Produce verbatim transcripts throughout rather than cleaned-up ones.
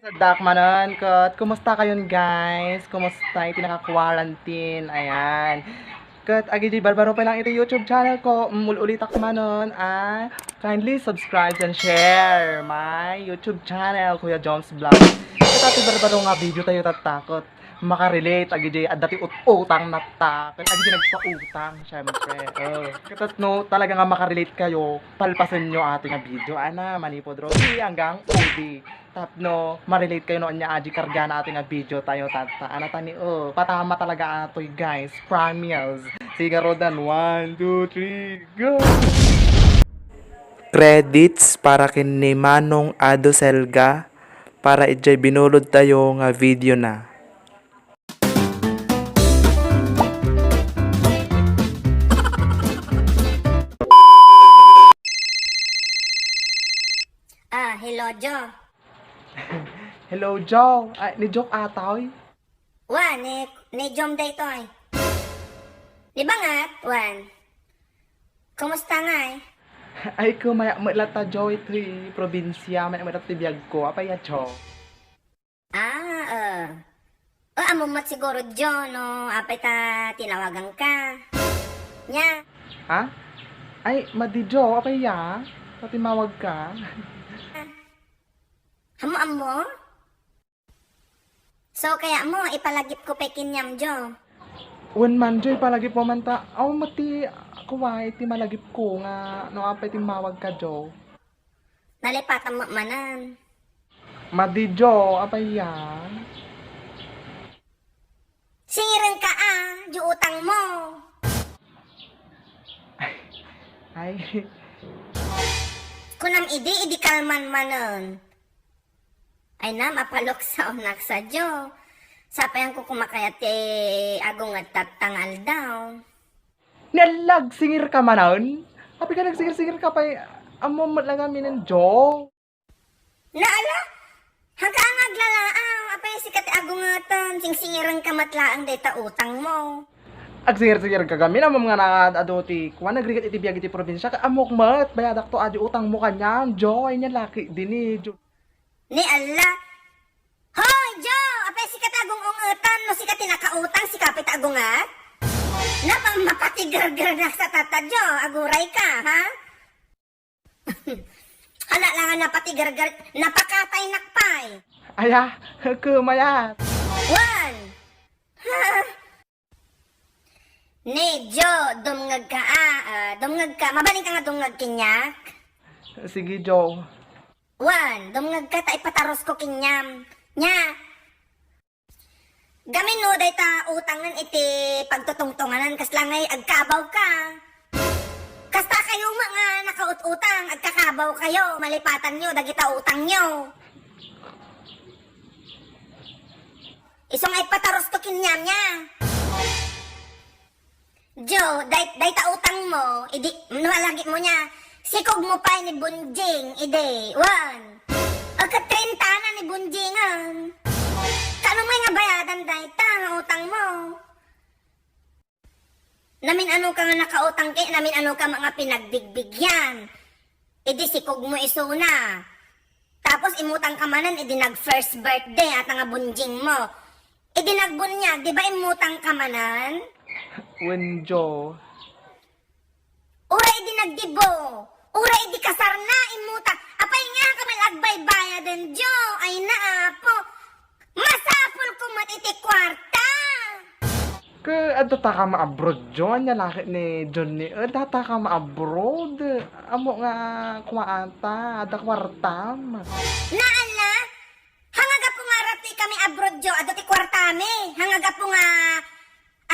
Dak manen, ket kumusta kayon, guys? Kumusta iti naka-quarantine? Ayan. Ket agidiay barbaro pay lang iti YouTube channel ko, mm, ul-ulitak manen, ah, kindly subscribe and share my YouTube channel, Kuya Jones Vlog. Ket iti barbaro nga video tayo tatta, ket makarelate agidiay adda ti ut-utang tatta, ket agidiay nagpautang, syempre. Oh. Ket no, talaga nga makarelate kayo, palpasenyo iti nga video. Ana, manipod Rosie hanggang Udi. Tapno, ma-relate kayo no ania adi kargana iti nga video tayo tatta. Ana tani, oh, patama talaga atoy, guys. Promise. Sige, Rodan. One, two, three, go! Credits para ken ni Manong Ado Selga para idiay binulod tayo nga video na. Ah, hello, Jo. Hello, Jo. Ay, ni Jok atoy? Wen, ni, ni Jom daytoy. Di ba nga, Wen? Kumusta ngay? Ay, ko, maya met latta, Jo, iti probinsya, maya met latta ti biagko. Apay a, Jo? Ah, eh. O, ammom met siguro, Jo, no apay ta tinawaganka. Nia? Ha? Ay, madi, Jo, apay a? Ta tinawagka? Ammo, ammo? So, kayatmo, ipalagipko pay kenka, Jo? Wen man, Jo, ipalagipmo man ta. Awan met ti kuwa iti malagipko nga no apay tinawagka, Jo. Nalipatan met manen. Madi, Jo, apay a? Singirenka a, diay utangmo. Ay. Kunam idi, idi kalman manen. Ay na, mapaluksaonak sa, Jo. Sapayanko koma kayat ti agunget tatta nga aldaw. Ni alla, agsingirka manen? Apay ka nagsingir-singirka pay, ammom met la ngamin, Jo. Na ala, hangka nga aglalaaw, apay sika ti agungeten, singsingirenka met laeng dayta utangmo. Agsingir-singirka ngamin, ammom nga naad-adu ti kuan, nagrigat iti biag iti probinsya, ket ammok met, bayadakto adi utangmo kaniam, Jo, ay nia laki dini, Jo. Ni alla. Hoy, Jo! Apay sika ti agung-ungetan? No sika ti nakautang, sika pay ti agunget? Napa-, mapatigergernak sa tatta, Jo. Agurayka, ha? Hala la nga napatigerger, napakataynak pay. Aya, ket mayat. Wen! Ni, Jo, dumngegka a, ah, dumngegka. Mabalinka nga dumngeg kaniak? Sige, Jo. Wen, dumngegka ta ipatarusko kaniam. Nia? Gamin no, dayta utangnen iti pagtutungtunganan, kasla ngay agkabawka. Kasta kayo met nga nakaut-utang, agkakabaw kayo, malipatanyo dagita utangyo. Isu nga ipatarusko kaniam, nia? Jo, day-, dayta utangmo, idi, no alagipmo nia, sikogmo pay ni Bunjing, idi, wen. Agka trenta na ni Bunjingen. Kaano met nga bayadan dayta nga utangmo? Namin-anoka nga nakautang ket namin-anoka nga pinagbigbigyan. Idi sikogmo isuna. Tapos imutangka manen idi nag-first birthday ata nga bunjingmo. Idi nagbunyag, di ba imutangka manen? Wen, Jo. Uray idi nagdibo, uray idi kasarna, imutang. Apay nga kami agbaybayaden, Jo? Ay na, Apo. Masapulko met iti kuarta. Ket adda ta ka ma-abroad, Jo? Ania laki ni Johnny? Adda ta ka ma-abroad? Ammo nga kuaata, adda kuartam. Naala? Hangagapu nga arati kami abroad, Jo, adda ti kuartami. Hangagapu nga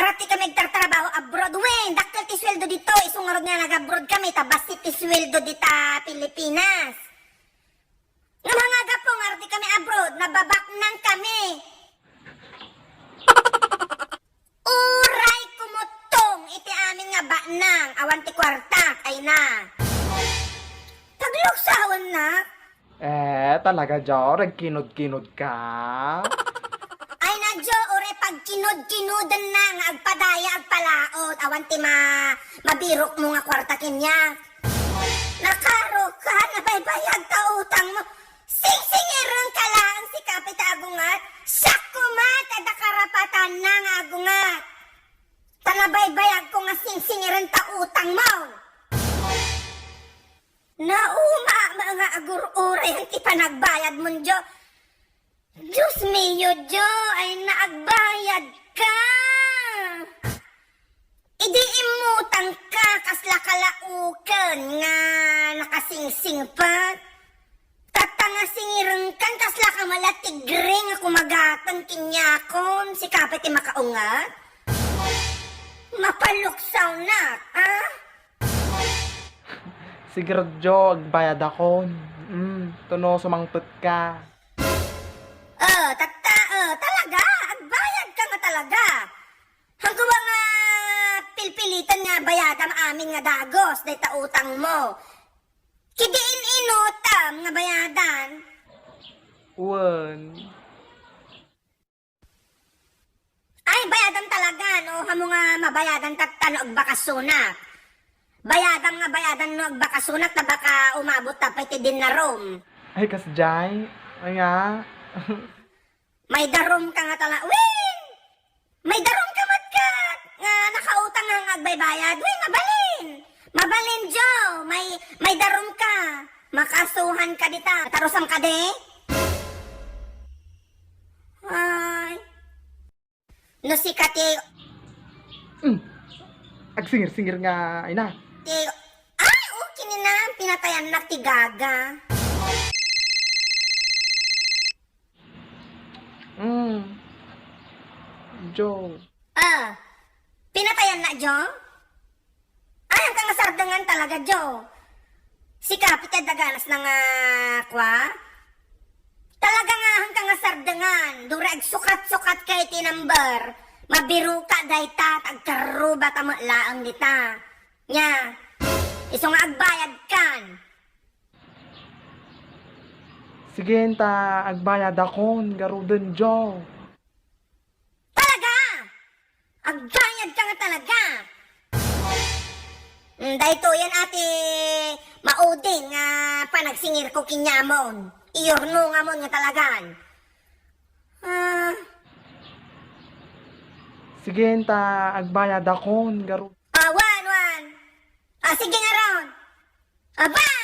arati kami agtartrabaho abroad. Wen, dakkel ti sueldo dito. Isu ngarud nga nag-abroad kami, ta bassit ti sueldo dita Pilipinas. Ngem hangagapu nga arati kami abroad, nababaknang kami. Uray kumuttong iti amin nga baknang, awan ti kuartak, ay na. Pagluksawennak. Eh, talaga, Jo, nagkinud-kinud ka? Ay na, Jo, uray pagkinud-kinudenna nga agpadaya, agpalaod, awan ti ma-, mabirokmo nga kuarta kaniak. Nakaruka, nabaybayag ta utangmo. Singsingirenka laeng, sika Siak koma ti adda karapatanna nga agunget. Ta nabaybayagko nga singsingiren ta utangmo. Nauma nga agur-urayan ti panagbayadmon, Jo. Dios mio, Jo, ay naagbayadka. Idi immutangka, kasla ka la uken nga nakasingsingpet. Tatta nga singirenkan, kasla ka met la tigre nga kumagaten kaniakon, sika pay ti makaunget? Mapaluksawnak, a? Sige, Jo, agbayadakon. Mm, ta no sumangpetka. Oh, tatta, oh, talaga? Agbayadka nga talaga? Haanko ba nga pilpiliten nga bayadam amin nga dagus dayta utangmo? Ket diak inutem nga bayadan. Wen. Ay, bayadam talaga, no? Haanmo nga mabayadan tatta no agbakasionak. Bayadam nga bayadan no agbakasionak, ta baka umabot ta pay ti dinnarom. Ay, kasdiay? Aya? Maidarom ka nga tala-, wen! Maidarom ka met ket nga nakautang nga agbaybayad. Wen, mabalin! Mabalin, Jo! May, maidarom ka! Makasuhan ka dita. Tarusam ka di? Ay. No sika ti Mm. Agsingir-singir nga, ay na. Ti, ay, okay ni na, pinatayannak ti gaga. Mm. Jo. Ah, pinatayannak, Jo? Ay, haanka nga sardengan talaga, Jo. Sika, pay ti adda ganasna nga, kua? Talaga nga, haanka nga sardengan. Duri agsukat-sukat ka iti number. Mabiruka dayta, ta agkarruba ta met laeng dita. Nya, isu nga agbayadkan. Sige, ta agbayadakon, garuden, Jo. Talaga? Agbayadka nga talaga? Mm, daytoyen a ti mauding nga panagsingirko kaniamon. Iyurnongamon nga talagan. Ah. Sige, ta agbayadakon, garud. Ah, wen, wen. Ah, sige ngarud. Aba!